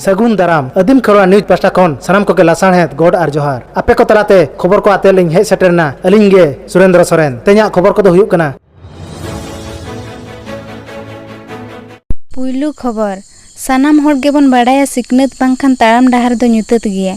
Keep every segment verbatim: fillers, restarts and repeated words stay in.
ᱥᱟᱹᱜᱩᱱ ᱫᱟᱨᱟᱢ᱾ ᱟᱹᱫᱤᱢ ᱠᱷᱮᱨᱣᱟᱲ ᱱᱤᱭᱩᱡᱽ ᱯᱟᱦᱴᱟ ᱠᱷᱚᱱ ᱥᱟᱱᱟᱢ ᱠᱚᱜᱮ ᱞᱟᱥᱟᱲᱦᱮᱫ ᱜᱚᱰ ᱟᱨ ᱡᱚᱦᱟᱨ᱾ ᱟᱯᱮ ᱠᱚ ᱛᱟᱞᱟᱛᱮ ᱠᱷᱚᱵᱚᱨ ᱠᱚ ᱟᱛᱮ ᱞᱤᱧ ᱦᱮᱡ ᱥᱮᱴᱮᱨ ᱮᱱᱟ ᱟᱹᱞᱤᱧ ᱜᱮ ᱥᱩᱨᱮᱱᱫᱨᱚ ᱥᱚᱨᱮᱱ᱾ ᱛᱮᱦᱮᱧᱟᱜ ᱠᱷᱚᱵᱚᱨ ᱠᱚᱫᱚ ᱦᱩᱭᱩᱜ ᱠᱟᱱᱟ᱾ ᱯᱩᱭᱞᱩ ᱠᱷᱚᱵᱚᱨ᱾ ᱥᱟᱱᱟᱢ ᱦᱚᱲ ᱜᱮᱵᱚᱱ ᱵᱟᱲᱟᱭᱟ, ᱥᱤᱠᱷᱱᱟᱹᱛ ᱵᱟᱝᱠᱷᱟᱱ ᱛᱟᱲᱟᱢ ᱰᱟᱦᱟᱨ ᱫᱚ ᱧᱩᱛᱟᱹᱛ ᱜᱮᱭᱟ᱾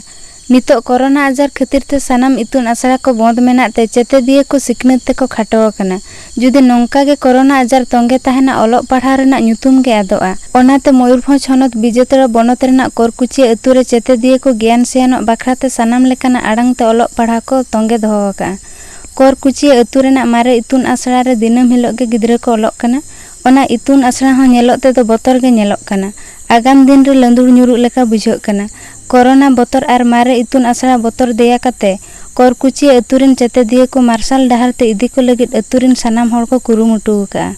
ᱱᱤᱛᱚᱜ ᱠᱚᱨᱳᱱᱟ ᱟᱡᱟᱨ ᱠᱷᱟᱹᱛᱤᱨ ᱛᱮ ᱥᱟᱱᱟᱢ ᱤᱛᱩᱱ ᱟᱥᱲᱟ ᱠᱚ ᱵᱚᱸᱫᱽ ᱢᱮᱱᱟᱜ ᱛᱮ ᱪᱮᱛᱮᱫᱤᱭᱟᱹ ᱠᱚ ᱥᱤᱠᱷᱱᱟᱹᱛ ᱛᱮᱠᱚ ᱠᱷᱟᱴᱚ ᱟᱠᱟᱱᱟ᱾ ᱡᱩᱫᱤ ᱱᱚᱝᱠᱟ ᱜᱮ ᱠᱚᱨᱳᱱᱟ ᱟᱡᱟᱨ ᱛᱚᱸᱜᱮ ᱛᱟᱦᱮᱱᱟ, ᱚᱞᱚᱜ ᱯᱟᱲᱦᱟᱣ ᱨᱮᱱᱟᱜ ᱧᱩᱛᱩᱢ ᱜᱮ ᱟᱫᱚᱜᱼᱟ᱾ ᱚᱱᱟᱛᱮ ᱢᱚᱭᱩᱨᱵᱷᱚᱸᱡᱽ ᱦᱚᱱᱚᱛ ᱵᱤᱡᱮᱛᱟᱲᱟ ᱵᱚᱱᱚᱛ ᱨᱮᱱᱟᱜ ᱠᱚᱨᱠᱩᱪᱤᱭᱟᱹ ᱟᱹᱛᱩ ᱨᱮ ᱪᱮᱛᱮᱫᱤᱭᱟᱹ ᱠᱚ ᱜᱮᱭᱟᱱ ᱥᱮᱭᱟᱱᱚᱜ ᱵᱟᱠᱷᱨᱟ ᱛᱮ ᱥᱟᱱᱟᱢ ᱞᱮᱠᱟᱱᱟᱜ ᱟᱲᱟᱝ ᱛᱮ ᱚᱞᱚᱜ ᱯᱟᱲᱦᱟᱣ ᱠᱚ ᱛᱚᱸᱜᱮ ᱫᱚᱦᱚ ᱟᱠᱟᱫᱼᱟ᱾ ᱠᱚᱨᱠᱩᱪᱤᱭᱟᱹ ᱟᱹᱛᱩ ᱨᱮᱱᱟᱜ ᱢᱟᱨᱮ ᱤᱛᱩᱱ ᱟᱥᱲᱟ ᱨᱮ ᱫᱤᱱᱟᱹᱢ ᱦᱤᱞᱳᱜ ᱜᱮ ᱜᱤᱫᱽᱨᱟᱹ ᱠᱚ ᱚᱞᱚᱜ ᱠᱟᱱᱟ᱾ ᱚᱱᱟ ᱤᱛᱩᱱ ᱟᱥᱲᱟ ᱦᱚᱸ ᱧᱮᱞᱚᱜ ᱛᱮᱫᱚ ᱵᱚᱛᱚᱨ ᱜᱮ ᱧᱮᱞᱚᱜ ᱠᱟᱱᱟ᱾ ᱟᱜᱟᱢ ᱫᱤᱱ ᱨᱮ ᱞᱟᱹᱸᱫᱩᱲ ᱧᱩᱨᱩᱜ ᱞᱮᱠᱟ ᱵᱩᱡᱷᱟᱹᱜ ᱠᱟᱱᱟ᱾ ᱠᱚᱨᱳᱱᱟ ᱵᱚᱛᱚᱨ ᱟᱨ ᱢᱟᱨᱮ ᱤᱛᱩᱱ ᱟᱥᱲᱟ ᱵᱚᱛᱚᱨ ᱫᱮᱭᱟ ᱠᱟᱛᱮ ᱠᱚᱨᱠᱩᱪᱤᱭᱟᱹ ᱟᱹᱛᱩ ᱨᱮᱱ ᱪᱮᱛᱮᱫᱤᱭᱟᱹ ᱠᱚ ᱢᱟᱨᱥᱟᱞ ᱰᱟᱦᱟᱨ ᱛᱮ ᱤᱫᱤ ᱠᱚ ᱞᱟᱹᱜᱤᱫ ᱟᱹᱛᱩ ᱨᱮᱱ ᱥᱟᱱᱟᱢ ᱦᱚᱲ ᱠᱚ ᱠᱩᱨᱩᱢᱩᱴᱩ ᱟᱠᱟᱫᱼᱟ᱾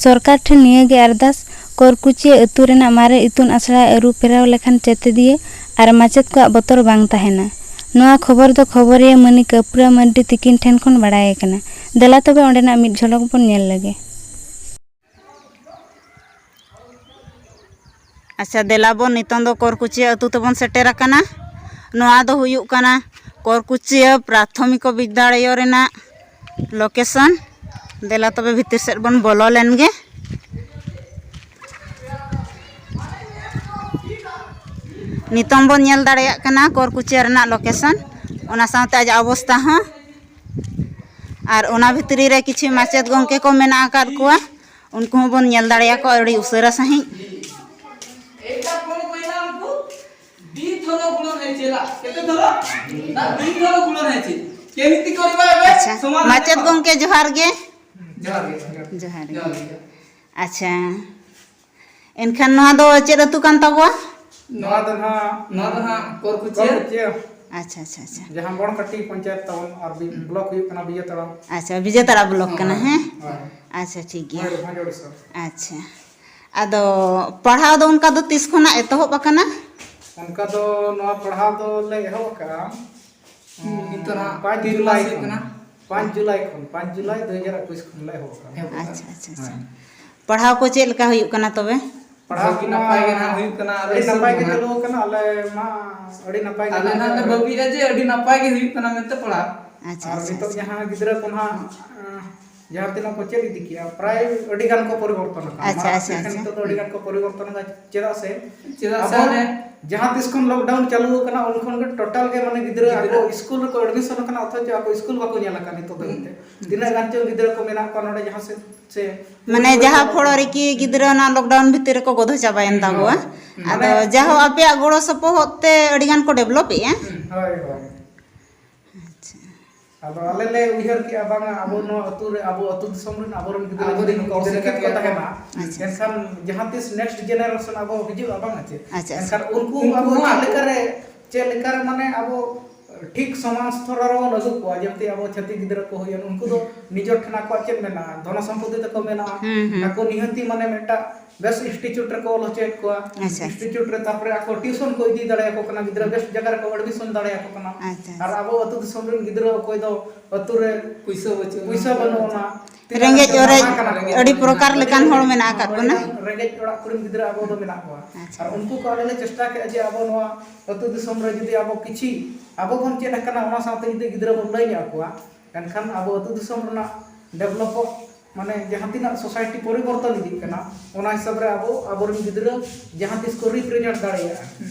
ᱥᱚᱨᱠᱟᱨ ᱴᱷᱮᱱ ᱱᱤᱭᱟᱹ ᱜᱮ ᱟᱨᱫᱟᱥ, ᱠᱚᱨᱠᱩᱪᱤᱭᱟᱹ ᱟᱹᱛᱩ ᱨᱮᱱᱟᱜ ᱢᱟᱨᱮ ᱤᱛᱩᱱ ᱟᱥᱲᱟ ᱟᱹᱨᱩ ᱯᱷᱮᱨᱟᱣ ᱞᱮᱠᱷᱟᱱ ᱪᱮᱛᱮᱫᱤᱭᱟᱹ ᱟᱨ ᱢᱟᱪᱮᱫ ᱠᱚᱣᱟᱜ ᱵᱚᱛᱚᱨ ᱵᱟᱝ ᱛᱟᱦᱮᱱᱟ᱾ ᱱᱚᱣᱟ ᱠᱷᱚᱵᱚᱨ ᱫᱚ ᱠᱷᱚᱵᱚᱨᱤᱭᱟᱹ ᱢᱟᱹᱱᱤ ᱠᱟᱹᱯᱩᱨᱟ ᱢᱟᱹᱨᱰᱤ ᱛᱤᱠᱤᱱ ᱴᱷᱮᱱ ᱠᱷᱚᱱ ᱵᱟᱲᱟᱭ ᱟᱠᱟᱱᱟ᱾ ᱫᱮᱞᱟ ᱛᱚᱵᱮ ᱚᱸᱰᱮᱱᱟᱜ ᱢᱤᱫ ᱡᱷᱚᱞᱚᱠ ᱵᱚᱱ ᱧᱮᱞ ᱞᱮᱜᱮ᱾ ᱟᱪᱪᱷᱟ, ᱫᱮᱞᱟ ᱵᱚᱱ, ᱱᱤᱛᱚᱝ ᱫᱚ ᱠᱚᱨᱠᱩᱪᱤᱭᱟᱹ ᱟᱹᱛᱩ ᱛᱮᱵᱚᱱ ᱥᱮᱴᱮᱨ ᱟᱠᱟᱱᱟ᱾ ᱱᱚᱣᱟ ᱫᱚ ᱦᱩᱭᱩᱜ ᱠᱟᱱᱟ ᱠᱚᱨᱠᱩᱪᱤᱭᱟᱹ ᱯᱨᱟᱛᱷᱚᱢᱤᱠ ᱵᱤᱫᱽᱫᱟᱞᱚᱭ ᱨᱮᱱᱟᱜ ᱞᱳᱠᱮᱥᱚᱱ᱾ ᱫᱮᱞᱟ ᱛᱚᱵᱮ ᱵᱷᱤᱛᱤᱨ ᱥᱮᱫ ᱵᱚᱱ ᱵᱚᱞᱚ ᱞᱮᱱ ᱜᱮ᱾ ᱱᱤᱛᱚᱝ ᱵᱚᱱ ᱧᱮᱞ ᱫᱟᱲᱮᱭᱟᱜ ᱠᱟᱱᱟ ᱠᱚᱨᱠᱩᱪᱤᱭᱟᱹ ᱨᱮᱱᱟᱜ ᱞᱳᱠᱮᱥᱚᱱ, ᱚᱱᱟ ᱥᱟᱶᱛᱮ ᱟᱡᱟᱜ ᱚᱵᱚᱥᱛᱟ ᱦᱚᱸ᱾ ᱟᱨ ᱚᱱᱟ ᱵᱷᱤᱛᱨᱤ ᱨᱮ ᱠᱤᱪᱷᱩ ᱢᱟᱪᱮᱫ ᱜᱚᱢᱠᱮ ᱠᱚ ᱢᱮᱱᱟᱜ ᱟᱠᱟᱫ ᱠᱚᱣᱟ, ᱩᱱᱠᱩ ᱦᱚᱸᱵᱚᱱ ᱧᱮᱞ ᱫᱟᱲᱮᱭᱟᱠᱚᱣᱟ ᱟᱹᱰᱤ ᱩᱥᱟᱹᱨᱟ ᱥᱟᱺᱦᱤᱡ᱾ ᱮᱠᱴᱟ ᱠᱚ ᱠᱚᱭᱞᱟ ᱩᱱᱠᱩ ᱫᱤ ᱛᱷᱚᱨᱚ ᱜᱩᱬᱚᱱ ᱦᱮᱸ ᱪᱮᱫᱟᱜ? ᱠᱮᱛᱮ ᱛᱷᱚᱨᱚ? ᱫᱟ ᱫᱤ ᱛᱷᱚᱨᱚ ᱜᱩᱬᱚᱱ ᱦᱮᱸ ᱪᱮᱫ? ᱠᱮᱢᱤᱛᱤ ᱠᱚᱨᱤᱵᱟ ᱮᱵᱮ ᱟᱪᱪᱷᱟ, ᱥᱚᱢᱟᱫᱷᱟᱱ ᱢᱟᱪᱮᱫ ᱠᱚ᱾ ᱜᱚᱢᱠᱮ ᱡᱚᱦᱟᱨ ᱜᱮ᱾ ᱡᱚᱦᱟᱨ ᱜᱮ, ᱡᱚᱦᱟᱨ ᱜᱮ᱾ ᱡᱚᱦᱟᱨ ᱜᱮ᱾ ᱡᱚᱦᱟᱨ ᱜᱮ᱾ ᱟᱪᱪᱷᱟ, ᱮᱱᱠᱷᱟᱱ ᱱᱚᱣᱟ ᱫᱚ ᱪᱮᱫ ᱟᱹᱛᱩ ᱠᱟᱱ ᱛᱟᱵᱚᱣᱟ? ᱱᱚᱣᱟ ᱫᱚ ᱱᱟᱦᱟᱜ ᱱᱚᱣᱟ ᱫᱚ ᱱᱟᱦᱟᱜ ᱠᱚᱨᱠᱩᱪᱤᱭᱟᱹ᱾ ᱠᱚᱨᱠᱩᱪᱤᱭᱟᱹ᱾ ᱟᱪᱪᱷᱟ, ᱟᱪᱪᱷᱟ, ᱟᱪᱪᱷᱟ᱾ ᱡᱟᱦᱟᱸ ᱵᱚᱲᱠᱟᱴᱤ ᱯᱚᱧᱪᱟᱭᱮᱛ ᱛᱟᱵᱚᱱ ᱟᱨ ᱵᱤ-, ᱦᱩᱸ᱾ ᱵᱞᱚᱠ ᱦᱩᱭᱩᱜ ᱠᱟᱱᱟ ᱵᱤᱡᱮᱛᱟᱲᱟ᱾ ᱟᱪᱪᱷᱟ, ᱵᱤᱡᱮᱛᱟᱲᱟ ᱵᱞᱚᱠ ᱠᱟᱱᱟ, ᱦᱳᱭ, ᱦᱮᱸ? ᱦᱳᱭ᱾ ᱟᱪᱪᱷᱟ, ᱴᱷᱤᱠ ᱜᱮᱭᱟ᱾ ᱢᱚᱭᱩᱨᱵᱷᱚᱸᱡᱽ ᱳᱰᱤᱥᱟ᱾ ᱟᱪᱪᱷᱟ᱾ ᱟᱫᱚ ᱯᱟᱲᱦᱟᱣ ᱫᱚ ᱚᱱᱠᱟ ᱫᱚ ᱛᱤᱥ ᱠᱷᱚᱱᱟᱜ ᱮᱛᱚᱦᱚᱵ ᱟᱠᱟᱱᱟ? ᱚᱱᱠᱟ ᱫᱚ ᱱᱚᱣᱟ ᱯᱟᱲᱦᱟᱣ ᱫᱚ ᱞᱮ ᱮᱦᱚᱵ ᱟᱠᱟᱫᱼᱟ᱾ ᱱᱤᱛᱚᱜ ᱱᱟᱦᱟᱜ ᱯᱟᱸᱪ ᱛᱤᱱ ᱡᱩᱞᱟᱭ ᱢᱟᱥ ᱦᱩᱭᱩᱜ ᱠᱷᱚᱱ᱾ ᱠᱟᱱᱟ? ᱯᱟᱸᱪ ᱡᱩᱞᱟᱭ ᱠᱷᱚᱱ, ᱯᱟᱸᱪ ᱡᱩᱞᱟᱭ ᱫᱩ ᱦᱟᱡᱟᱨ ᱮᱠᱩᱥ ᱠᱷᱚᱱ ᱞᱮ ᱮᱦᱚᱵ ᱟᱠᱟᱫᱼᱟ᱾ ᱮᱦᱚᱵ ᱟᱠᱟᱫᱼᱟ᱾ ᱟᱪᱪᱷᱟ, ᱟᱪᱪᱷᱟ, ᱟᱪᱪᱷᱟ᱾ ᱦᱮᱸ᱾ ᱯᱟᱲᱦᱟᱣ ᱠᱚ ᱪᱮᱫ ᱞᱮᱠᱟ ᱦᱩᱭᱩᱜ ᱠᱟᱱᱟ ᱛᱚᱵᱮ? ᱯᱟᱲᱦᱟᱣ ᱟᱹᱰᱤ ᱠᱚᱢᱟ ᱱᱟᱯᱟᱭ ᱜᱮ ᱱᱟᱦᱟᱜ ᱦᱩᱭᱩᱜ ᱠᱟᱱᱟ, ᱟᱨ ᱟᱹᱰᱤ ᱨᱟᱹᱥᱠᱟᱹ ᱱᱟᱯᱟᱭ ᱜᱮ ᱠᱚ ᱱᱟᱦᱟᱜ᱾ ᱪᱟᱹᱞᱩ ᱟᱠᱟᱱᱟ᱾ ᱟᱞᱮ ᱢᱟ ᱟᱹᱰᱤ ᱱᱟᱯᱟᱭ ᱜᱮ ᱟᱞᱮ ᱱᱟᱦᱟᱜ ᱞᱮ ᱵᱷᱟᱹᱵᱤᱭᱮᱫᱼᱟ ᱡᱮ ᱟᱹᱰᱤ ᱱᱟᱯᱟᱭ ᱜᱮ ᱦᱩᱭᱩᱜ ᱠᱟᱱᱟ ᱢᱮᱱᱛᱮ ᱯᱟᱲᱦᱟᱣ᱾ ᱟᱪᱪᱷᱟ, ᱟᱨ ᱟᱪᱪᱷᱟ, ᱱᱤᱛᱚᱜ ᱟᱪᱪᱷᱟ᱾ ᱡᱟᱦᱟᱸ ᱜᱤᱫᱽᱨᱟᱹ ᱠᱚ ᱱᱟᱦᱟᱜ, ᱟᱸ, ᱡᱟᱦᱟᱸ ᱛᱤᱱᱟᱹᱜ ᱠᱚ ᱪᱮᱫ ᱤᱫᱤ ᱠᱮᱜᱼᱟ, ᱯᱨᱟᱭ ᱟᱹᱰᱤ ᱜᱟᱱ ᱠᱚ ᱯᱚᱨᱤᱵᱚᱨᱛᱚᱱ ᱟᱠᱟᱱᱟ᱾ ᱟᱪᱪᱷᱟ, ᱢᱟᱲᱟᱝ ᱟᱪᱪᱷᱟ, ᱥᱮᱫ ᱠᱷᱚᱱ ᱟᱪᱪᱷᱟ᱾ ᱱᱤᱛᱚᱜ ᱫᱚ ᱟᱹᱰᱤ ᱜᱟᱱ ᱠᱚ ᱯᱚᱨᱤᱵᱚᱨᱛᱚᱱ ᱟᱠᱟᱱᱟ᱾ ᱪᱮᱫᱟᱜ ᱥᱮ ᱪᱮᱫᱟᱜ ᱥᱮ ᱟᱵᱚ ᱚᱱᱮ ᱡᱟᱦᱟᱸ ᱛᱤᱥ ᱠᱷᱚᱱ lockdown ᱪᱟᱹᱞᱩ ᱟᱠᱟᱱᱟ, ᱩᱱ ᱠᱷᱚᱱ ᱜᱮ total ᱜᱮ ᱢᱟᱱᱮ ᱜᱤᱫᱽᱨᱟᱹ ᱜᱤᱫᱽᱨᱟᱹ ᱟᱠᱚ ᱥᱠᱩᱞ ᱨᱮᱠᱚ admission ᱟᱠᱟᱱᱟ, ᱚᱛᱷᱚᱪᱚ ᱟᱠᱚ ᱥᱠᱩᱞ ᱵᱟᱠᱚ ᱧᱮᱞ ᱟᱠᱟᱫ ᱱᱤᱛᱚᱜ ᱫᱷᱟᱹᱵᱤᱡ ᱛᱮ᱾ ᱦᱩᱸ᱾ ᱛᱤᱱᱟᱹᱜ ᱜᱟᱱ ᱪᱚᱝ ᱜᱤᱫᱽᱨᱟᱹ ᱠᱚ ᱢᱮᱱᱟᱜ ᱠᱚᱣᱟ ᱱᱚᱰᱮ ᱡᱟᱦᱟᱸ ᱥᱮᱫ ᱥᱮ ᱢᱟᱱᱮ ᱡᱟᱦᱟᱸ ᱯᱷᱚᱲᱚ ᱨᱮᱠᱤ ᱜᱤᱫᱽᱨᱟᱹ ᱚᱱᱟ lockdown ᱵᱷᱤᱛᱤᱨ ᱨᱮᱠᱚ ᱜᱚᱫᱷᱚ ᱪᱟᱵᱟᱭᱮᱱ ᱦᱩᱸ, ᱛᱟᱵᱚᱣᱟ᱾ ᱦᱩᱸ᱾ ᱟᱫᱚ ᱢᱟᱱᱮ ᱡᱟᱦᱳ ᱟᱯᱮᱭᱟᱜ ᱜᱚᱲᱚ ᱥᱚᱯᱚᱦᱚᱫ ᱛᱮ ᱟᱹᱰᱤ ᱜᱟᱱ ᱠᱚ develop ᱮᱜᱼᱟ᱾ ᱦᱩᱸ, ᱦᱳᱭ, ᱦᱳᱭ᱾ ᱟᱪᱪᱷᱟ᱾ ᱟᱫᱚ ᱟᱞᱮ ᱞᱮ ᱩᱭᱦᱟᱹᱨ ᱠᱮᱜᱼᱟ, ᱵᱟᱝᱟ, ᱟᱵᱚ ᱱᱚᱣᱟ ᱟᱹᱛᱩ ᱨᱮ, ᱟᱵᱚ ᱟᱹᱛᱩ ᱫᱤᱥᱚᱢ ᱨᱮᱱ ᱟᱵᱚᱨᱮᱱ ᱜᱤᱫᱽᱨᱟᱹ ᱟᱵᱚᱨᱮᱱ ᱡᱩᱫᱤ ᱱᱚᱝᱠᱟ ᱜᱤᱫᱽᱨᱟᱹ ᱚᱥᱤᱠᱷᱤᱛ ᱠᱚ ᱠᱟᱱ ᱜᱮᱭᱟ ᱠᱚ᱾ ᱛᱟᱦᱮᱱᱟ, ᱟᱪᱪᱷᱟ᱾ ᱮᱱᱠᱷᱟᱱ ᱡᱟᱦᱟᱸ ᱛᱤᱥ next generation ᱟᱵᱚ ᱦᱤᱡᱩᱜᱼᱟ, ᱵᱟᱝ ᱪᱮ? ᱟᱪᱪᱷᱟ, ᱟᱪᱪᱷᱟ᱾ ᱮᱱᱠᱷᱟᱱ ᱩᱱᱠᱩ ᱩᱱᱠᱩ ᱟᱵᱚ ᱦᱚᱸ ᱪᱮᱫ ᱟᱵᱚ ᱞᱮᱠᱟᱨᱮ, ᱪᱮᱫ ᱞᱮᱠᱟᱨᱮ ᱢᱟᱱᱮ ᱟᱵᱚ ᱴᱷᱤᱠ ᱥᱚᱢᱟᱱ ᱥᱛᱚᱨ ᱨᱮᱵᱚᱱ ᱟᱹᱜᱩ ᱠᱚᱣᱟ, ᱡᱮᱢᱛᱤ ᱟᱵᱚ ᱪᱷᱟᱹᱛᱤᱠ ᱜᱤᱫᱽᱨᱟᱹ ᱠᱚ ᱦᱩᱭᱮᱱ, ᱩᱱᱠᱩ ᱫᱚ ᱱᱤᱡᱮᱨ ᱴᱷᱮᱱ ᱟᱠᱚᱣᱟᱜ ᱪᱮᱫ ᱢᱮᱱᱟᱜᱼᱟ, ᱫᱷᱚᱱᱚ ᱥᱚᱢᱯᱚᱛᱤ ᱛᱟᱠᱚ ᱢᱮᱱᱟᱜᱼᱟ, ᱦᱩᱸ, ᱦᱩᱸ᱾ ᱟᱠᱚ ᱱᱤᱦᱟᱹᱛᱤ ᱢᱟᱱᱮ ᱢᱤᱫᱴᱟᱜ ᱵᱮᱥ institute ᱨᱮᱠᱚ ᱚᱞ ᱦᱚᱪᱚᱭᱮᱫ ᱠᱚᱣᱟ᱾ ᱟᱪᱪᱷᱟ, ᱟᱪᱪᱷᱟ᱾ Institute ᱨᱮ ᱛᱟᱨᱯᱚᱨᱮ ᱟᱠᱚ tuition ᱠᱚ ᱤᱫᱤ ᱫᱟᱲᱮᱭᱟᱠᱚ ᱠᱟᱱᱟ, ᱜᱤᱫᱽᱨᱟᱹ ᱵᱮᱥ ᱡᱟᱭᱜᱟ ᱨᱮᱠᱚ admission ᱫᱟᱲᱮᱭᱟᱠᱚ ᱠᱟᱱᱟ᱾ ᱟᱪᱪᱷᱟ, ᱟᱨ ᱟᱪᱪᱷᱟ᱾ ᱟᱵᱚ ᱟᱹᱛᱩ ᱫᱤᱥᱚᱢ ᱨᱮᱱ ᱜᱤᱫᱽᱨᱟᱹ ᱚᱠᱚᱭ ᱫᱚ ᱟᱹᱛᱩ ᱨᱮ ᱯᱩᱭᱥᱟᱹ ᱵᱟᱹᱪᱩᱜ ᱯᱩᱭᱥᱟᱹ ᱟᱱᱟ᱾ ᱵᱟᱹᱱᱩᱜ ᱟᱱᱟ, ᱛᱤᱱᱟᱹᱜ ᱨᱮᱸᱜᱮᱡ ᱜᱟᱱ ᱚᱨᱮᱡ ᱱᱟᱞᱦᱟ ᱠᱟᱱᱟ ᱠᱚ᱾ ᱟᱹᱰᱤ ᱯᱨᱚᱠᱟᱨ ᱟᱹᱰᱤ ᱞᱮᱠᱟᱱ ᱦᱚᱲ ᱨᱮᱸᱜᱮᱡ, ᱢᱮᱱᱟᱜ ᱟᱠᱟᱫ ᱟᱹᱰᱤ ᱵᱚᱱᱟ᱾ ᱜᱟᱱ ᱨᱮᱸᱜᱮᱡ ᱚᱲᱟᱜ ᱠᱚᱨᱮᱱ ᱜᱤᱫᱽᱨᱟᱹ ᱟᱵᱚ ᱫᱚ ᱢᱮᱱᱟᱜ ᱠᱚᱣᱟ᱾ ᱟᱪᱪᱷᱟ᱾ ᱟᱨ ᱩᱱᱠᱩ ᱠᱚ ᱟᱞᱮ ᱞᱮ ᱪᱮᱥᱴᱟ ᱠᱮᱜᱼᱟ ᱡᱮ ᱟᱵᱚ ᱱᱚᱣᱟ ᱟᱹᱛᱩ ᱫᱤᱥᱚᱢ ᱨᱮ ᱡᱩᱫᱤ ᱟᱵᱚ ᱠᱤᱪᱷᱤ ᱟᱵᱚ ᱵᱚᱱ ᱪᱮᱫ ᱟᱠᱟᱱᱟ, ᱚᱱᱟ ᱥᱟᱶᱛᱮ ᱡᱩᱫᱤ ᱜᱤᱫᱽᱨᱟᱹ ᱵᱚᱱ ᱞᱟᱹᱭ ᱧᱚᱜ ᱟᱠᱚᱣᱟ, ᱮᱱᱠᱷᱟᱱ ᱟᱵᱚ ᱟᱹᱛᱩ ᱫᱤᱥᱚᱢ ᱨᱮᱱᱟᱜ developᱚᱜ, ᱢᱟᱱᱮ ᱡᱟᱦᱟᱸ ᱛᱤᱱᱟᱹᱜ society ᱯᱚᱨᱤᱵᱚᱨᱛᱚᱱ ᱤᱫᱤᱜ ᱠᱟᱱᱟ, ᱚᱱᱟ ᱦᱤᱥᱟᱹᱵ ᱨᱮ ᱟᱵᱚ, ᱟᱵᱚᱨᱮᱱ ᱜᱤᱫᱽᱨᱟᱹ ᱡᱟᱦᱟᱸ ᱛᱤᱥ ᱠᱚ represent ᱫᱟᱲᱮᱭᱟᱜᱼᱟ᱾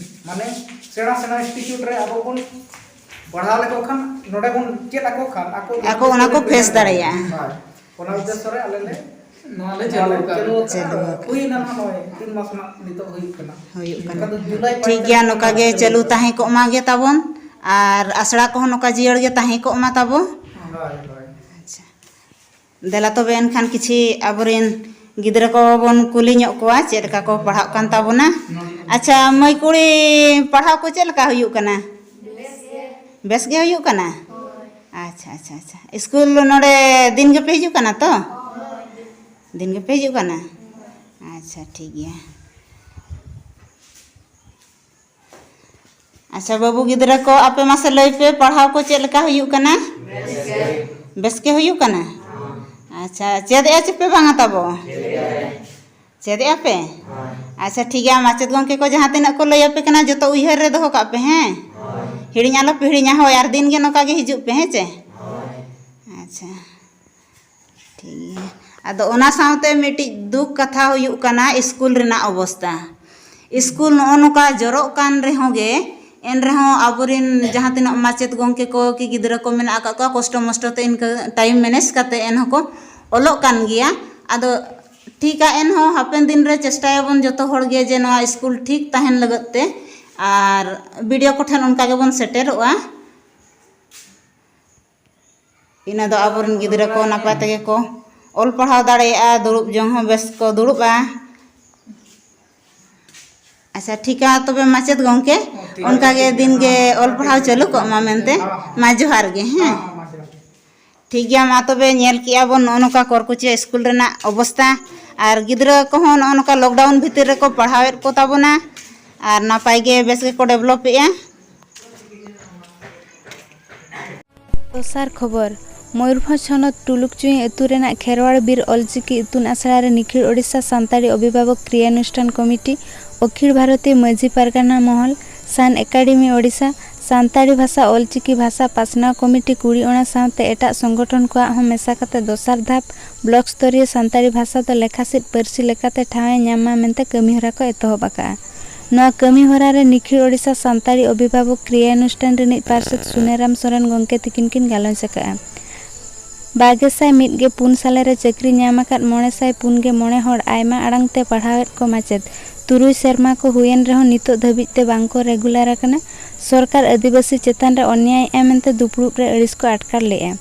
ᱢᱟᱱᱮ ᱥᱮᱬᱟ ᱥᱮᱬᱟ institute ᱨᱮ ᱟᱵᱚ ᱵᱚᱱ ᱯᱟᱲᱦᱟᱣ ᱞᱮᱠᱚ ᱠᱷᱟᱱ, ᱱᱚᱰᱮ ᱵᱚᱱ ᱪᱮᱫ ᱟᱠᱚ ᱠᱷᱟᱱ, ᱟᱠᱚ ᱡᱟᱦᱟᱸ ᱟᱠᱚ ᱛᱤᱥ ᱚᱱᱟ ᱠᱚ ᱠᱚ face represent ᱫᱟᱲᱮᱭᱟᱜᱼᱟ᱾ ᱦᱳᱭ᱾ ᱚᱱᱟ ᱩᱫᱽᱫᱮᱥᱥᱚ ᱨᱮ ᱟᱞᱮ ᱞᱮ ᱱᱚᱣᱟ ᱞᱮ ᱪᱟᱹᱞᱩ ᱟᱠᱟᱫᱼᱟ᱾ ᱪᱟᱹᱞᱩ ᱟᱠᱟᱫᱼᱟ᱾ ᱪᱟᱹᱞᱩ ᱟᱠᱟᱫᱼᱟ᱾ ᱦᱩᱭᱱᱟ ᱱᱚᱜᱼᱚᱭ ᱛᱤᱱ ᱢᱟᱥ ᱨᱮᱱᱟᱜ ᱱᱤᱛᱚᱜ ᱦᱩᱭᱩᱜ ᱠᱟᱱᱟ᱾ ᱦᱩᱭᱩᱜ ᱠᱟᱱᱟ᱾ ᱮᱱᱠᱷᱟᱱ ᱫᱚ ᱡᱩᱞᱟᱭ ᱴᱷᱤᱠ ᱯᱟᱸᱪ ᱜᱮᱭᱟ, ᱛᱟᱹᱨᱤᱠᱷ ᱱᱚᱝᱠᱟ ᱠᱷᱚᱱᱟᱜ ᱜᱮ ᱪᱟᱹᱞᱩ ᱪᱟᱹᱞᱩ ᱟᱠᱟᱫᱼᱟ᱾ ᱛᱟᱦᱮᱸ ᱠᱚᱜ ᱢᱟ ᱜᱮ ᱛᱟᱵᱚᱱ, ᱟᱨ ᱟᱥᱲᱟ ᱠᱚᱦᱚᱸ ᱱᱚᱝᱠᱟ ᱡᱤᱭᱟᱹᱲ ᱜᱮ ᱛᱟᱦᱮᱸ ᱠᱚᱜ ᱢᱟ ᱛᱟᱵᱚ᱾ ᱦᱳᱭ, ᱦᱳᱭ᱾ ᱟᱪᱪᱷᱟ᱾ ᱫᱮᱞᱟ ᱛᱚᱵᱮ ᱮᱱᱠᱷᱟᱱ ᱠᱤᱪᱷᱤ ᱟᱵᱚᱨᱮᱱ ᱜᱤᱫᱽᱨᱟᱹ ᱠᱚᱵᱚᱱ ᱠᱩᱞᱤ ᱧᱚᱜ ᱠᱚᱣᱟ, ᱪᱮᱫ ᱞᱮᱠᱟ ᱠᱚ ᱯᱟᱲᱦᱟᱜ ᱠᱟᱱ ᱛᱟᱵᱚᱱᱟ᱾ ᱟᱪᱪᱷᱟ, ᱢᱟᱹᱭ ᱠᱩᱲᱤ, ᱯᱟᱲᱦᱟᱣ ᱠᱚ ᱪᱮᱫ ᱞᱮᱠᱟ ᱦᱩᱭᱩᱜ ᱠᱟᱱᱟ? ᱵᱮᱥ ᱜᱮ᱾ ᱵᱮᱥ ᱜᱮ ᱦᱩᱭᱩᱜ ᱠᱟᱱᱟ? ᱦᱳᱭ᱾ ᱟᱪᱪᱷᱟ, ᱟᱪᱪᱷᱟ, ᱟᱪᱪᱷᱟ᱾ ᱥᱠᱩᱞ ᱱᱚᱰᱮ ᱫᱤᱱ ᱜᱮᱯᱮ ᱦᱤᱡᱩᱜ ᱠᱟᱱᱟ ᱛᱚ? ᱦᱳᱭ᱾ ᱫᱤᱱ ᱜᱮᱯᱮ ᱦᱤᱡᱩᱜ ᱠᱟᱱᱟ? ᱦᱳᱭ᱾ ᱟᱪᱪᱷᱟ, ᱴᱷᱤᱠ ᱜᱮᱭᱟ᱾ ᱟᱪᱪᱷᱟ, ᱵᱟᱹᱵᱩ ᱜᱤᱫᱽᱨᱟᱹ ᱠᱚ, ᱟᱯᱮ ᱢᱟᱥᱮ ᱞᱟᱹᱭ ᱯᱮ, ᱯᱟᱲᱦᱟᱣ ᱠᱚ ᱪᱮᱫ ᱞᱮᱠᱟ ᱦᱩᱭᱩᱜ ᱠᱟᱱᱟ? ᱵᱮᱥ ᱜᱮ᱾ ᱵᱮᱥ ᱜᱮ ᱦᱩᱭᱩᱜ ᱠᱟᱱᱟ? ᱟᱪᱪᱷᱟ, ᱪᱮᱫ ᱮᱜᱼᱟ ᱪᱮᱯᱮ ᱵᱟᱝᱟ ᱛᱟᱵᱚ? ᱪᱮᱫ ᱮᱜᱼᱟ ᱞᱮ᱾ ᱪᱮᱫᱮᱜᱼᱟ ᱯᱮ? ᱟᱪᱪᱷᱟ, ᱴᱷᱤᱠ ᱜᱮᱭᱟ, ᱢᱟᱪᱮᱫ ᱜᱚᱢᱠᱮ ᱠᱚ ᱡᱟᱦᱟᱸ ᱛᱤᱱᱟᱹᱜ ᱠᱚ ᱞᱟᱹᱭ ᱟᱯᱮ ᱠᱟᱱᱟ, ᱡᱚᱛᱚ ᱩᱭᱦᱟᱹᱨ ᱨᱮ ᱫᱚᱦᱚ ᱠᱟᱜ ᱯᱮ, ᱦᱮᱸ? ᱦᱤᱲᱤᱧ ᱟᱞᱚ ᱯᱮ ᱦᱤᱲᱤᱧᱟ᱾ ᱦᱳᱭ, ᱟᱨ ᱫᱤᱱ ᱜᱮ ᱱᱚᱝᱠᱟ ᱜᱮ ᱦᱤᱡᱩᱜ ᱯᱮ, ᱦᱮᱸ ᱪᱮ? ᱟᱪᱪᱷᱟ, ᱴᱷᱤᱠ ᱜᱮᱭᱟ᱾ ᱟᱫᱚ ᱚᱱᱟ ᱥᱟᱶᱛᱮ ᱢᱤᱫᱴᱤᱡ ᱫᱩᱠ ᱠᱟᱛᱷᱟ ᱦᱩᱭᱩᱜ ᱠᱟᱱᱟ ᱥᱠᱩᱞ ᱨᱮᱱᱟᱜ ᱚᱵᱚᱥᱛᱟ᱾ ᱥᱠᱩᱞ ᱱᱚᱜᱼᱚ ᱱᱚᱝᱠᱟ ᱡᱚᱨᱚᱜ ᱠᱟᱱ ᱨᱮᱦᱚᱸ ᱜᱮ, ᱮᱱ ᱨᱮᱦᱚᱸ ᱟᱵᱚᱨᱮᱱ ᱡᱟᱦᱟᱸ ᱛᱤᱱᱟᱹᱜ ᱢᱟᱪᱮᱫ ᱜᱚᱢᱠᱮ ᱠᱚ ᱠᱤ ᱜᱤᱫᱽᱨᱟᱹ ᱠᱚ ᱢᱮᱱᱟᱜ ᱟᱠᱟᱫ ᱠᱚᱣᱟ, ᱠᱚᱥᱴᱚ ᱢᱚᱥᱴᱚ ᱛᱮ ᱤᱱᱠᱟᱹ time manage ᱠᱟᱛᱮ ᱮᱱᱦᱚᱸ ᱠᱚ ᱚᱞᱚᱜ ᱠᱟᱱ ᱜᱮᱭᱟ᱾ ᱟᱫᱚ ᱴᱷᱤᱠᱟ, ᱮᱱᱦᱚᱸ ᱦᱟᱯᱮᱱ ᱫᱤᱱ ᱨᱮ ᱪᱮᱥᱴᱟᱭᱟᱵᱚᱱ ᱡᱚᱛᱚ ᱦᱚᱲ ᱜᱮ ᱡᱮ ᱱᱚᱣᱟ ᱥᱠᱩᱞ ᱴᱷᱤᱠ ᱛᱟᱦᱮᱱ ᱞᱟᱹᱜᱤᱫ ᱛᱮ, ᱟᱨ ᱵᱤ ᱰᱤ ᱳ ᱠᱚᱴᱷᱮᱱ ᱚᱱᱠᱟ ᱜᱮᱵᱚᱱ ᱥᱮᱴᱮᱨᱚᱜᱼᱟ᱾ ᱤᱱᱟᱹ ᱫᱚ ᱟᱵᱚᱨᱮᱱ ᱜᱤᱫᱽᱨᱟᱹ ᱠᱚ ᱱᱟᱯᱟᱭ ᱛᱮᱜᱮ ᱠᱚ ᱚᱞ ᱯᱟᱲᱦᱟᱣ ᱫᱟᱲᱮᱭᱟᱜᱼᱟ, ᱫᱩᱲᱩᱵ ᱡᱚᱝ ᱦᱚᱸ ᱵᱮᱥ ᱠᱚ ᱫᱩᱲᱩᱵᱼᱟ᱾ ᱟᱪᱪᱷᱟ, ᱴᱷᱤᱠᱟ, ᱛᱚᱵᱮ ᱢᱟᱪᱮᱫ ᱜᱚᱢᱠᱮ, ᱚᱱᱠᱟ ᱜᱮ ᱫᱤᱱ ᱜᱮ ᱚᱞ ᱯᱟᱲᱦᱟᱣ ᱪᱟᱹᱞᱩ ᱠᱚᱜ ᱢᱟ ᱢᱮᱱᱛᱮ᱾ ᱢᱟ ᱡᱚᱦᱟᱨ ᱜᱮ, ᱦᱮᱸ᱾ ᱴᱷᱤᱠ ᱜᱮᱭᱟ, ᱢᱟ ᱛᱚᱵᱮ ᱧᱮᱞ ᱠᱮᱜᱼᱟ ᱵᱚᱱ ᱱᱚᱜᱼᱚ ᱱᱚᱝᱠᱟ ᱠᱚᱨᱠᱩᱪᱤᱭᱟᱹ ᱥᱠᱩᱞ ᱨᱮᱱᱟᱜ ᱚᱵᱚᱥᱛᱟ, ᱟᱨ ᱜᱤᱫᱽᱨᱟᱹ ᱠᱚᱦᱚᱸ ᱱᱚᱜᱼᱚ ᱱᱚᱝᱠᱟ lockdown ᱵᱷᱤᱛᱤᱨ ᱨᱮᱠᱚ ᱯᱟᱲᱦᱟᱣᱮᱫ ᱠᱚ ᱛᱟᱵᱚᱱᱟ, ᱟᱨ ᱱᱟᱯᱟᱭ ᱜᱮ ᱵᱮᱥ ᱜᱮᱠᱚ develop ᱮᱜᱼᱟ᱾ ᱫᱚᱥᱟᱨ ᱠᱷᱚᱵᱚᱨ, ᱢᱚᱭᱩᱨᱵᱷᱚᱸᱡᱽ ᱦᱚᱱᱚᱛ ᱴᱩᱞᱩᱠᱪᱩᱭᱤ ᱟᱹᱛᱩ ᱨᱮᱱᱟᱜ ᱠᱷᱮᱨᱣᱟᱲ ᱵᱤᱨ ᱚᱞᱪᱤᱠᱤ ᱤᱛᱩᱱ ᱟᱥᱲᱟ ᱨᱮ ᱱᱤᱠᱷᱤᱲ ᱳᱰᱤᱥᱟ ᱥᱟᱱᱛᱟᱲᱤ ᱚᱵᱷᱤᱵᱷᱟᱵᱚᱠ ᱠᱨᱤᱭᱟᱱᱩᱥᱴᱷᱟᱱ ᱠᱚᱢᱤᱴᱤ, ᱚᱠᱷᱤᱞ ᱵᱷᱟᱨᱚᱛᱤᱭᱚ ᱢᱟᱹᱡᱷᱤ ᱯᱟᱨᱜᱟᱱᱟ ᱢᱚᱦᱚᱞ, ᱥᱟᱱ ᱮᱠᱟᱰᱮᱢᱤ ᱳᱰᱤᱥᱟ, ᱥᱟᱱᱛᱟᱲᱤ ᱵᱷᱟᱥᱟ ᱚᱞᱪᱤᱠᱤ ᱵᱷᱟᱥᱟ ᱯᱟᱥᱱᱟᱣ ᱠᱚᱢᱤᱴᱤ ᱠᱩᱲᱤ ᱚᱱᱟ ᱥᱟᱶᱛᱮ ᱮᱴᱟᱜ ᱥᱚᱝᱜᱚᱴᱷᱚᱱ ᱠᱚᱣᱟᱜ ᱦᱚᱸ ᱢᱮᱥᱟ ᱠᱟᱛᱮ ᱫᱚᱥᱟᱨ ᱫᱷᱟᱯ ᱵᱞᱚᱠ ᱥᱛᱚᱨᱤᱭᱚ ᱥᱟᱱᱛᱟᱲᱤ ᱵᱷᱟᱥᱟ ᱫᱚ ᱞᱮᱠᱷᱟᱥᱤᱫ ᱯᱟᱹᱨᱥᱤ ᱞᱮᱠᱟᱛᱮ ᱴᱷᱟᱶ ᱮ ᱧᱟᱢ ᱢᱟ ᱢᱮᱱᱛᱮ ᱠᱟᱹᱢᱤ ᱦᱚᱨᱟ ᱠᱚ ᱮᱛᱚᱦᱚᱵ ᱟᱠᱟᱫᱼᱟ᱾ ᱱᱚᱣᱟ ᱠᱟᱹᱢᱤ ᱦᱚᱨᱟ ᱨᱮ ᱱᱤᱠᱷᱤᱲ ᱳᱰᱤᱥᱟ ᱥᱟᱱᱛᱟᱲᱤ ᱚᱵᱷᱤᱵᱷᱟᱵᱚᱠ ᱠᱨᱤᱭᱟᱱᱩᱥᱴᱷᱟᱱ ᱨᱤᱱᱤᱡ ᱯᱟᱨᱥᱮᱛ ᱥᱩᱱᱮᱨᱟᱢ ᱥᱚᱨᱮᱱ ᱜᱚᱢᱠᱮ ᱛᱤᱠᱤᱱ ᱠᱤᱱ ᱜᱟᱞᱚᱪ ᱟᱠᱟᱫᱼᱟ᱾ ᱵᱟᱜᱮ ᱥᱟᱭ ᱢᱤᱫ ᱜᱮ ᱯᱩᱱ ᱥᱟᱞᱮ ᱨᱮ ᱪᱟᱹᱠᱨᱤ ᱧᱟᱢ ᱟᱠᱟᱫ ᱢᱚᱬᱮ ᱥᱟᱭ ᱯᱩᱱ ᱜᱮ ᱢᱚᱬᱮ ᱦᱚᱲ ᱟᱭᱢᱟ ᱟᱲᱟᱝ ᱛᱮ ᱯᱟᱲᱦᱟᱣᱮᱫ ᱠᱚ ᱢᱟᱪᱮᱫ ᱛᱩᱨᱩᱭ ᱥᱮᱨᱢᱟ ᱠᱚ ᱦᱩᱭᱮᱱ ᱨᱮᱦᱚᱸ ᱱᱤᱛᱚᱜ ᱫᱷᱟᱹᱵᱤᱡ ᱛᱮ ᱵᱟᱝ ᱠᱚ regular ᱟᱠᱟᱱᱟ᱾ ᱥᱚᱨᱠᱟᱨ ᱟᱹᱫᱤᱵᱟᱹᱥᱤ ᱪᱮᱛᱟᱱ ᱨᱮ ᱚᱱᱱᱭᱟᱭ ᱮᱫᱼᱟ ᱢᱮᱱᱛᱮ ᱫᱩᱯᱲᱩᱵ ᱨᱮ ᱟᱹᱲᱤᱥ ᱠᱚ ᱟᱴᱠᱟᱨ ᱞᱮᱫᱼᱟ᱾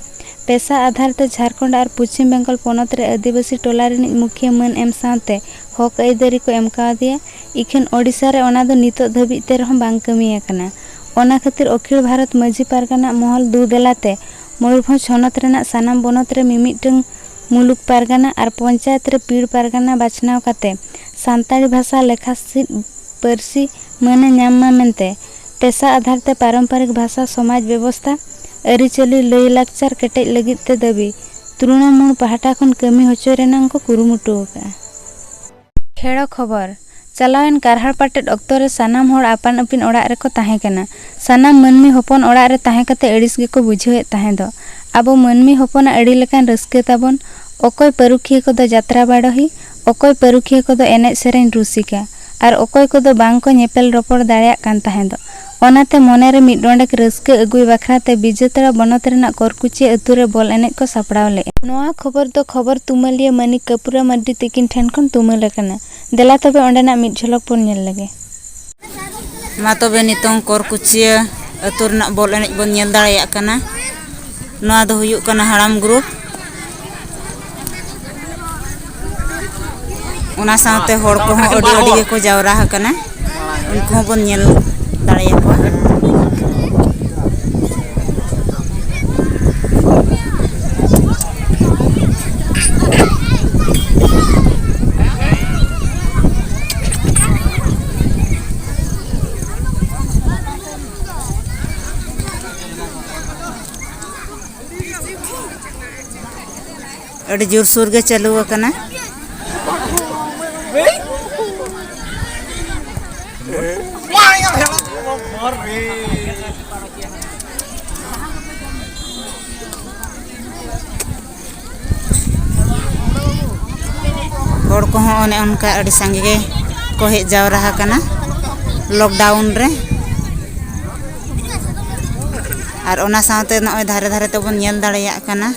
ᱯᱮᱥᱟ ᱟᱫᱷᱟᱨ ᱛᱮ ᱡᱷᱟᱨᱠᱷᱚᱸᱰ ᱟᱨ ᱯᱚᱪᱷᱤᱢ ᱵᱮᱝᱜᱚᱞ ᱯᱚᱱᱚᱛ ᱨᱮ ᱟᱹᱫᱤᱵᱟᱹᱥᱤ ᱴᱚᱞᱟ ᱨᱤᱱᱤᱡ ᱢᱩᱠᱷᱤᱭᱟᱹ ᱢᱟᱹᱱ ᱮᱢ ᱥᱟᱶᱛᱮ ᱦᱚᱠ ᱟᱹᱭᱫᱟᱹᱨᱤ ᱠᱚ ᱮᱢ ᱠᱟᱣᱫᱮᱭᱟ᱾ ᱤᱠᱷᱟᱹᱱ ᱳᱰᱤᱥᱟ ᱨᱮ ᱚᱱᱟ ᱫᱚ ᱱᱤᱛᱚᱜ ᱫᱷᱟᱹᱵᱤᱡ ᱛᱮ ᱨᱮᱦᱚᱸ ᱵᱟᱝ ᱠᱟᱹᱢᱤ ᱟᱠᱟᱱᱟ᱾ ᱚᱱᱟ ᱠᱷᱟᱹᱛᱤᱨ ᱚᱠᱷᱤᱞ ᱵᱷᱟᱨᱚᱛ ᱢᱟᱹᱡᱷᱤ ᱯᱟᱨᱜᱟᱱᱟ ᱢᱚᱦᱚᱞ ᱫᱩ ᱫᱮᱞᱟᱛᱮ ᱢᱚᱭᱩᱨᱵᱷᱚᱸᱡᱽ ᱦᱚᱱᱚᱛ ᱨᱮᱱᱟᱜ ᱥᱟᱱᱟᱢ ᱵᱚᱱᱚᱛ ᱨᱮ ᱢᱤᱢᱤᱫᱴᱟᱹᱝ ᱢᱩᱞᱩᱠ ᱯᱟᱨᱜᱟᱱᱟ ᱟᱨ ᱯᱚᱧᱪᱟᱭᱮᱛ ᱨᱮ ᱯᱤᱲ ᱯᱟᱨᱜᱟᱱᱟ ᱵᱟᱪᱷᱱᱟᱣ ᱠᱟᱛᱮ ᱥᱟᱱᱛᱟᱲᱤ ᱵᱷᱟᱥᱟ ᱞᱮᱠᱷᱟ ᱥᱤᱫ ᱯᱟᱹᱨᱥᱤ ᱢᱟᱹᱱᱮ ᱧᱟᱢ ᱢᱟ ᱢᱮᱱᱛᱮ ᱯᱮᱥᱟ ᱟᱫᱷᱟᱨ ᱛᱮ ᱯᱟᱨᱚᱢᱯᱚᱨᱤᱠ ᱵᱷᱟᱥᱟ, ᱥᱚᱢᱟᱡᱽ ᱵᱮᱵᱚᱥᱛᱷᱟ, ᱟᱹᱨᱤᱪᱟᱹᱞᱤ, ᱞᱟᱹᱭ ᱞᱟᱠᱪᱟᱨ ᱠᱮᱴᱮᱡ ᱞᱟᱹᱜᱤᱫ ᱛᱮ ᱫᱟᱹᱵᱤ ᱛᱨᱩᱬᱚᱢᱩᱞ ᱯᱟᱦᱴᱟ ᱠᱷᱚᱱ ᱠᱟᱹᱢᱤ ᱦᱚᱪᱚᱭ ᱨᱮᱱᱟᱜ ᱠᱚ ᱠᱩᱨᱩᱢᱩᱴᱩ ᱟᱠᱟᱫᱼᱟ᱾ ᱴᱷᱮᱲᱚ ᱠᱷᱚᱵᱚᱨ᱾ ᱪᱟᱞᱟᱣᱮᱱ ᱠᱟᱨᱦᱟᱲ ᱯᱟᱴᱮᱫ ᱚᱠᱛᱚ ᱨᱮ ᱥᱟᱱᱟᱢ ᱦᱚᱲ ᱟᱯᱟᱱ ᱟᱹᱯᱤᱱ ᱚᱲᱟᱜ ᱨᱮᱠᱚ ᱛᱟᱦᱮᱸ ᱠᱟᱱᱟ᱾ ᱥᱟᱱᱟᱢ ᱢᱟᱹᱱᱢᱤ ᱦᱚᱯᱚᱱ ᱚᱲᱟᱜ ᱨᱮ ᱛᱟᱦᱮᱸ ᱠᱟᱛᱮ ᱟᱹᱲᱤᱥ ᱜᱮᱠᱚ ᱵᱩᱡᱷᱟᱹᱣᱮᱫ ᱛᱟᱦᱮᱸ ᱫᱚ᱾ ᱟᱵᱚ ᱢᱟᱹᱱᱢᱤ ᱦᱚᱯᱚᱱᱟᱜ ᱟᱹᱰᱤ ᱞᱮᱠᱟᱱ ᱨᱟᱹᱥᱠᱟᱹ ᱛᱟᱵᱚᱱ᱾ ᱚᱠᱚᱭ ᱯᱟᱹᱨᱩᱠᱷᱤᱭᱟᱹ ᱠᱚᱫᱚ ᱡᱟᱛᱨᱟ ᱵᱟᱰᱚᱦᱤ, ᱚᱠᱚᱭ ᱯᱟᱹᱨᱩᱠᱷᱤᱭᱟᱹ ᱠᱚᱫᱚ ᱮᱱᱮᱡ ᱥᱮᱨᱮᱧ ᱨᱩᱥᱤᱠᱟ, ᱟᱨ ᱚᱠᱚᱭ ᱠᱚᱫᱚ ᱵᱟᱝ ᱠᱚ ᱧᱮᱯᱮᱞ ᱨᱚᱯᱚᱲ ᱫᱟᱲᱮᱭᱟᱜ ᱠᱟᱱ ᱛᱟᱦᱮᱸ ᱫᱚ᱾ ᱚᱱᱟᱛᱮ ᱢᱚᱱᱮ ᱨᱮ ᱢᱤᱫ ᱰᱚᱸᱰᱮᱠ ᱨᱟᱹᱥᱠᱟᱹ ᱟᱹᱜᱩᱭ ᱵᱟᱠᱷᱨᱟ ᱛᱮ ᱵᱤᱡᱮᱛᱟᱲᱟ ᱵᱚᱱᱚᱛ ᱨᱮᱱᱟᱜ ᱠᱚᱨᱠᱩᱪᱤᱭᱟᱹ ᱟᱹᱛᱩ ᱨᱮ ᱵᱚᱞ ᱮᱱᱮᱡ ᱠᱚ ᱥᱟᱯᱲᱟᱣ ᱞᱮᱫᱼᱟ᱾ ᱱᱚᱣᱟ ᱠᱷᱚᱵᱚᱨ ᱫᱚ ᱠᱷᱚᱵᱚᱨ ᱛᱩᱢᱟᱹᱞᱤᱭᱟᱹ ᱢᱟᱹᱱᱤᱠ ᱠᱟᱹᱯᱩᱨᱟ ᱢᱟᱨᱰᱤ ᱛᱤᱠᱤᱱ ᱴᱷᱮᱱ ᱠᱷᱚᱱ ᱛᱩᱢᱟᱹᱞ ᱟᱠᱟᱱᱟ᱾ ᱫᱮᱞᱟ ᱛᱚᱵᱮ ᱚᱸᱰᱮᱱᱟᱜ ᱢᱤᱫ ᱡᱷᱚᱞᱚᱠ ᱵᱚᱱ ᱧᱮᱞ ᱞᱮᱜᱮ᱾ ᱢᱟ ᱛᱚᱵᱮ ᱱᱤᱛᱚᱝ ᱠᱚᱨᱠᱩᱪᱤᱭᱟᱹ ᱟᱹᱛᱩ ᱨᱮᱱᱟᱜ ᱵᱚᱞ ᱮᱱᱮᱡ ᱵᱚᱱ ᱧᱮᱞ ᱫᱟᱲᱮᱭᱟᱜ ᱠᱟᱱᱟ᱾ ᱱᱚᱣᱟ ᱫᱚ ᱦᱩᱭᱩᱜ ᱠᱟᱱᱟ ᱦᱟᱲᱟᱢ ᱜᱨᱩᱯ᱾ ᱚᱱᱟ ᱥᱟᱶᱛᱮ ᱦᱚᱲ ᱠᱚᱦᱚᱸ ᱟᱹᱰᱤ, ᱟᱹᱰᱤ ᱜᱮᱠᱚ ᱡᱟᱣᱨᱟ ᱟᱠᱟᱱᱟ᱾ ᱩᱱᱠᱩ ᱦᱚᱸᱵᱚᱱ ᱧᱮᱞ ᱫᱟᱲᱮᱭᱟᱠᱚᱣᱟ᱾ ᱟᱹᱰᱤ ᱡᱳᱨᱥᱳᱨ ᱜᱮ ᱪᱟᱹᱞᱩ ᱟᱠᱟᱱᱟ᱾ ᱦᱚᱲ ᱠᱚᱦᱚᱸ ᱚᱱᱮ ᱚᱱᱠᱟ ᱟᱹᱰᱤ ᱥᱟᱸᱜᱮ ᱜᱮ ᱠᱚ ᱦᱮᱡ ᱡᱟᱣᱨᱟ ᱟᱠᱟᱱᱟ ᱞᱚᱠᱰᱟᱣᱩᱱ ᱨᱮ᱾ ᱟᱨ ᱚᱱᱟ ᱥᱟᱶᱛᱮ ᱱᱚᱜᱼᱚᱭ ᱫᱷᱟᱨᱮ ᱫᱷᱟᱨᱮ ᱛᱮᱵᱚᱱ ᱧᱮᱞ ᱫᱟᱲᱮᱭᱟᱜ ᱠᱟᱱᱟ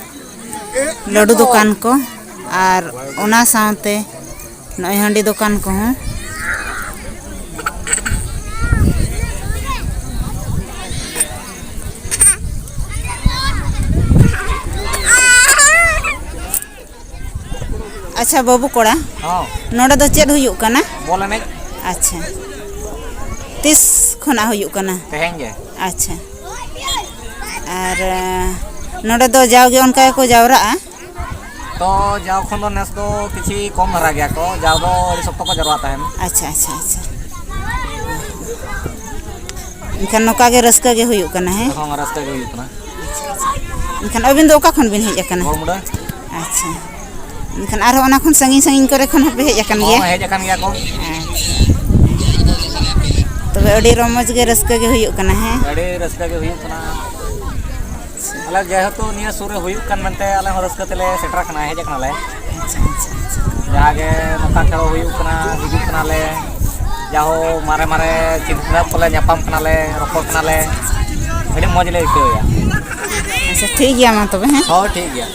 ᱞᱟᱹᱰᱩ ᱫᱚᱠᱟᱱ ᱠᱚ, ᱟᱨ ᱚᱱᱟ ᱥᱟᱶᱛᱮ ᱱᱚᱜᱼᱚᱭ ᱦᱟᱺᱰᱤ ᱫᱚᱠᱟᱱ ᱠᱚᱦᱚᱸ᱾ ᱟᱪᱪᱷᱟ ᱵᱟᱹᱵᱩ ᱠᱚᱲᱟ, ᱦᱚᱸ᱾ ᱱᱚᱰᱮ ᱫᱚ ᱪᱮᱫ ᱦᱩᱭᱩᱜ ᱠᱟᱱᱟ? ᱵᱚᱞ ᱮᱱᱮᱡ᱾ ᱟᱪᱪᱷᱟ, ᱛᱤᱥ ᱠᱷᱚᱱᱟᱜ ᱦᱩᱭᱩᱜ ᱠᱟᱱᱟ? ᱛᱮᱦᱮᱧ ᱜᱮ᱾ ᱟᱪᱪᱷᱟ, ᱟᱨ ᱱᱚᱰᱮ ᱫᱚ ᱡᱟᱣᱜᱮ ᱚᱱᱠᱟ ᱜᱮᱠᱚ ᱡᱟᱣᱨᱟᱜᱼᱟ? ᱛᱚ ᱡᱟᱣ ᱠᱷᱚᱱ ᱫᱚ ᱱᱮᱥ ᱫᱚ ᱠᱤᱪᱷᱤ ᱠᱚᱢ ᱫᱷᱟᱨᱟ ᱜᱮᱭᱟ ᱠᱚ, ᱡᱟᱣ ᱫᱚ ᱟᱹᱰᱤ ᱥᱚᱠᱛᱚ ᱠᱚ ᱡᱟᱣᱨᱟᱜ ᱛᱟᱦᱮᱱ᱾ ᱟᱪᱪᱷᱟ, ᱟᱪᱪᱷᱟ, ᱟᱪᱪᱷᱟ᱾ ᱮᱱᱠᱷᱟᱱ ᱱᱚᱝᱠᱟ ᱜᱮ ᱨᱟᱹᱥᱠᱟᱹ ᱜᱮ ᱦᱩᱭᱩᱜ ᱠᱟᱱᱟ, ᱦᱮᱸ? ᱦᱚᱸ, ᱨᱟᱹᱥᱠᱟᱹ ᱜᱮ ᱦᱩᱭᱩᱜ ᱠᱟᱱᱟ᱾ ᱮᱱᱠᱷᱟᱱ ᱟᱹᱵᱤᱱ ᱫᱚ ᱚᱠᱟ ᱠᱷᱚᱱ ᱵᱤᱱ ᱦᱮᱡ ᱟᱠᱟᱱᱟ? ᱜᱚᱲᱢᱩᱰᱟᱹ᱾ ᱟᱪᱪᱷᱟ, ᱮᱱᱠᱷᱟᱱ ᱟᱨᱦᱚᱸ ᱚᱱᱟ ᱠᱷᱚᱱ ᱥᱟᱺᱜᱤᱧ ᱥᱟᱺᱜᱤᱧ ᱠᱚᱨᱮ ᱠᱷᱚᱱ ᱦᱚᱸᱯᱮ ᱦᱮᱡ ᱟᱠᱟᱱ ᱜᱮᱭᱟ? ᱦᱚᱸ, ᱦᱮᱡ ᱟᱠᱟᱱ ᱜᱮᱭᱟ ᱠᱚ᱾ ᱟᱪᱪᱷᱟ᱾ ᱛᱚᱵᱮ ᱟᱹᱰᱤ ᱨᱚᱢᱚᱡᱽ ᱜᱮ, ᱨᱟᱹᱥᱠᱟᱹ ᱜᱮ ᱦᱩᱭᱩᱜ ᱠᱟᱱᱟ, ᱦᱮᱸ? ᱟᱹᱰᱤ ᱨᱟᱹᱥᱠᱟᱹ ᱜᱮ ᱦᱩᱭᱩᱜ ᱠᱟᱱᱟ᱾ ᱟᱞᱮ ᱡᱮᱦᱮᱛᱩ ᱱᱤᱭᱟᱹ ᱥᱩᱨ ᱨᱮ ᱦᱩᱭᱩᱜ ᱠᱟᱱ ᱢᱮᱱᱛᱮ, ᱟᱞᱮ ᱦᱚᱸ ᱨᱟᱹᱥᱠᱟᱹ ᱛᱮᱞᱮ ᱥᱮᱴᱮᱨ ᱟᱠᱟᱱᱟ, ᱦᱮᱡ ᱟᱠᱟᱱᱟᱞᱮ᱾ ᱟᱪᱪᱷᱟ, ᱟᱪᱪᱷᱟ, ᱟᱪᱪᱷᱟ᱾ ᱡᱟᱦᱟᱸ ᱜᱮ ᱱᱚᱝᱠᱟ ᱠᱚ ᱦᱩᱭᱩᱜ ᱠᱟᱱᱟ, ᱦᱤᱡᱩᱜ ᱠᱟᱱᱟᱞᱮ, ᱡᱟᱦᱳ ᱢᱟᱨᱮ ᱢᱟᱨᱮ ᱪᱤᱱᱦᱟᱹᱯ ᱠᱚᱞᱮ ᱧᱟᱯᱟᱢ ᱠᱟᱱᱟᱞᱮ, ᱨᱚᱯᱚᱲ ᱠᱟᱱᱟᱞᱮ, ᱟᱹᱰᱤ ᱢᱚᱡᱽ ᱞᱮ ᱟᱹᱭᱠᱟᱹᱣᱮᱫᱼᱟ᱾ ᱟᱪᱪᱷᱟ, ᱴᱷᱤᱠ ᱜᱮᱭᱟ, ᱢᱟ ᱛᱚᱵᱮ, ᱦᱮᱸ? ᱦᱳᱭ, ᱴᱷᱤᱠ ᱜᱮᱭᱟ᱾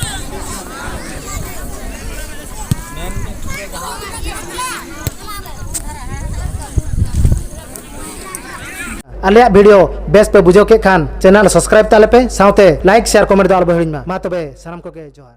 ᱟᱞᱮᱭᱟᱜ video ᱵᱮᱥ ᱯᱮ ᱵᱩᱡᱷᱟᱹᱣ ᱠᱮᱫ ᱠᱷᱟᱱ, channel subscribe ᱛᱟᱞᱮ ᱯᱮ, ᱥᱟᱶᱛᱮ like, share, comment ᱫᱚ ᱟᱞᱚ ᱯᱮ ᱦᱤᱲᱤᱧ ᱢᱟ᱾ ᱢᱟ ᱛᱚᱵᱮ, ᱥᱟᱱᱟᱢ ᱠᱚᱜᱮ ᱡᱚᱦᱟᱨ᱾